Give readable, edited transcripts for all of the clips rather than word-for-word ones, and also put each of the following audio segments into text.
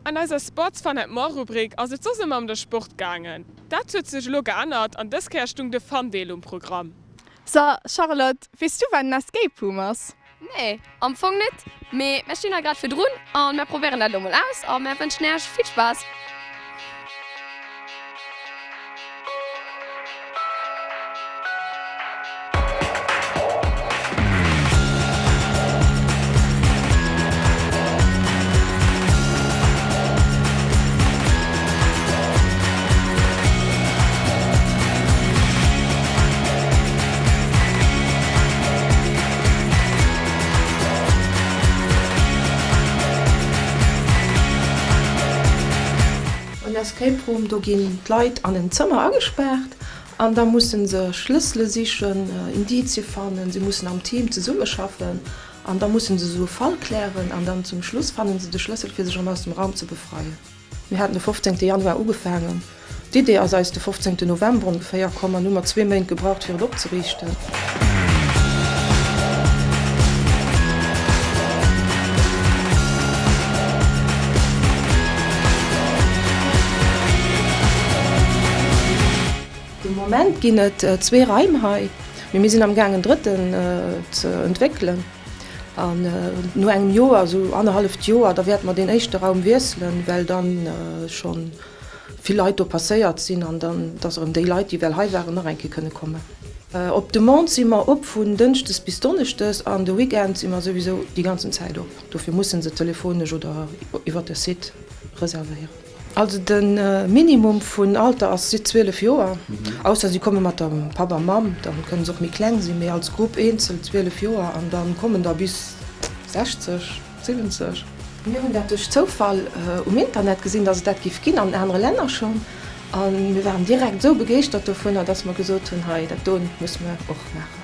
An eiser Sports Fun and More Rubrik ass et soss ëmmer ëm de Sport gaangen. Dat huet sech elo geännert an dës Kéier stung de Fun-Deel um Programm. So, Charlotte, weess du wat en Escape Room ass? Nee, am Fong net, mee mär stinn hei grad virdrun a mär probéieren dat elo mol aus a mär wënschen Äech vill Spaass! En Escape Room, do ginn d'Leit an en Zëmmer agespaart an da musse se Schlëssele sichen, Indizie fannen, se mussen am Team zesummeschaffen an da musse se esou e Fall klären an dann zum Schluss fannen se de Schlëssel fir sech erëm aus dem Raum ze befreien. Mir haten de 15 Januar ugefaangen. D'Idee ass eis de 15 November ongeféier komm an hu mer zwee Méint gebraucht fir et opzeriichten. De Moment ginn et zwee Raim hei, mee mir sinn am gaang en drëtten ze entwéckelen. An no engem Joer, esou annerhalleft Joer, da wäerte mer deen éischte Raum wiesselen, well dann scho vill Leit do passéiert sinn an dann, dass erëm déi Leit, déi well hei waren, nach eng Kéier kënne kommen. Op Demande si mer op vun Dënschdes bis Donneschdes an de Weekend si mer souwisou déi ganzen Zäit op. Dofir musse se telefonesch oder iwwer de Site reservéieren. Also de Minimum vun Alter ass 12 Joer, ausser si komme mat der Papp a Mamm, da kënne se och méi kleng sinn, mee als Grupp eenzel 12 Joer an da kommen der bis 60, 70. Mir hunn dat duerch Zoufall um Internet gesinn, dass et dat giff ginn, an anere Länner schonn. A mir waren direkt esou begeeschtert dovunner, dass mer gesot hunn, hei dat do musse mer och maachen.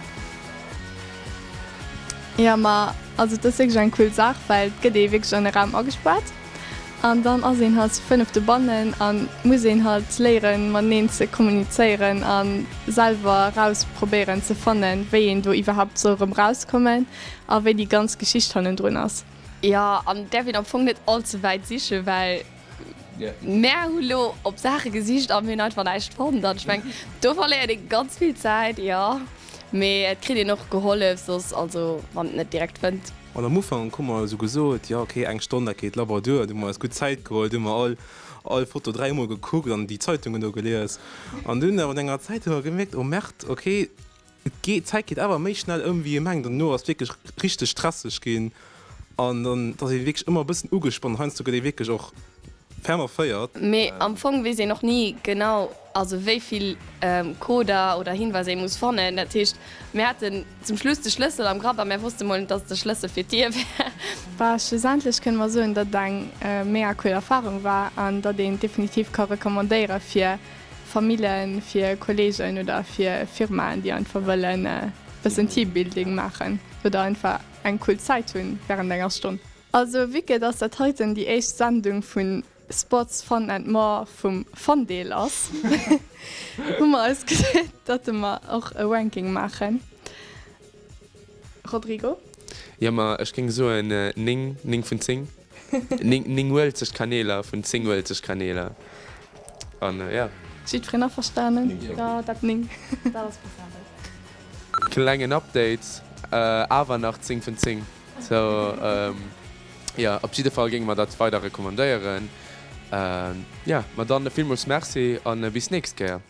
Jo, ma also et ass wierklech eng cool Saach, well et gëtt ee wierklech an e Raum agespaart an dann ass een halt zu 5 dobannen an muss een halt léieren mateneen ze kommunizéieren a selwer rausprobéieren ze fannen, wéi een do iwwerhaapt soll erëm rauskommen a wéi déi ganz Geschicht hannendrun ass. Jo, an et däerf een am Fong net all ze wäit sichen, well mär hu lo op Saache gesicht a mir hunn einfach näischt fonnt. An ech mengen, do verléiert ee ganz vill Zäit, jo. Mee et kritt een och gehollef soss, also wann et net direkt fënnt. An am Ufank hu mer esou gesot, jo ok, eng Stonn, dat geet labber duer. Du hu mer eis gutt Zäit geholl, du hu mer all, all Foto dräimol gekuckt an déi Zeitungen do gelies. An dunn awer no enger Zäit hu mer gemierkt, oh Merde, ok, et geet, d'Zäit geet awer méi schnell ëm wéi ee mengt. An dono ass et wierklech richteg stresseg ginn an dann ass ee wierklech ëmmer e bëssen ugespannt. Heiansdo gëtt ee wierklech och ferm erféiert. Mee am Fong weess een och ni genau, also wéi vill Coder oder Hinweiser ee muss fannen. Dat heescht, mir haten zum Schluss de Schlëssel am Grapp a mär wosste mol net, dass et de Schlëssel fir d'Dier wär. Bah, schlussendlech kënne mer soen, datt et eng mega cool Erfarung war an datt een et definitiv ka recommandéiere fir Famillen, fir Kolleegen oder fir Firmaen, déi einfach wëllen e bëssen Teambuilding maachen oder einfach eng cool Zäit hunn wärend enger Stonn. Also vue que dass dat heiten déi éischt Sendung vu Sports Fun and More vum Fun-Deel ass, hu mer eis geduet, datte mer och e Ranking maachen. Rodrigo? Jo, ma ech géing soen 9, 9 vun 10. 9, 9 Uelzechtkaneeler vun 10 Uelzechtkaneeler. An jo. Jiddwereen averstanen? Jo, dat 9. Dat ass passabel. Klengen Update, awer nach 10 vun 10. Sou, jo, op jidde Fall géinge mer dat weider recommandéieren. Jo, ma dann villmools Merci a bis nächst Kéier.